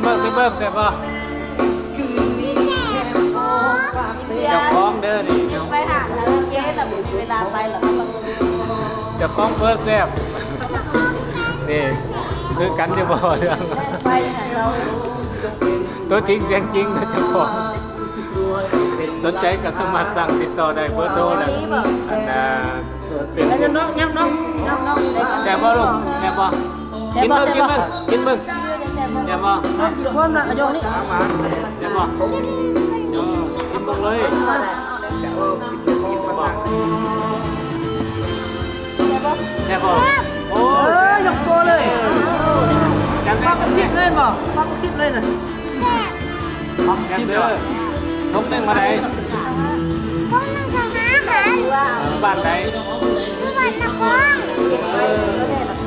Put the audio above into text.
ເບິ່ງຊິເບິ່ງແຊບບໍ່? ເຈົ້າຂອງເດີນີ້ ໄປຫາເຮົາເກນ ເວລາໄປແລ້ວເຂົາມາສົ່ງ ເຈົ້າຂອງເປີແຊບ ນີ້ຄືກັນຢູ່ບໍ່? ເລື່ອງ ໄປໃຫ້ເຮົາ ຕົວຈິງສຽງຈິງນະເຈົ້າຂອງ. ສົນໃຈກໍສາມາດສັ່ງຕິດຕໍ່ໄດ້ ເບີໂທ ແລະ ອັນນ່າ ເປັນ ແຊບບໍ່ລູກ? ແຊບບໍ່? ແຊບບໍ່? ກິນເບິ່ງ ແຊບບໍ່? ກິນເບິ່ງ ກິນເບິ່ງ ແຊບບໍ່? ມັນຊິຄວາມນະ ອາຍຸນີ້ ແຊບບໍ່? ເອີ ຊິມເບິ່ງເລີຍ ແຊບບໍ່? ແຊບບໍ່? ໂອ້ ເອີ ຍົກໂປ້ເລີຍ ຈັດໄດ້ ປັບສິບເລີຍບໍ່? ປັບສິບເລີຍນະ ແຊບ ປັບສິບເດີ ທົງໜຶ່ງມາໄດ ຄົນໜຶ່ງສະຫາຫາ ບ້ານໃດ? ຢູ່ບ້ານນະຄອນ ເອີ.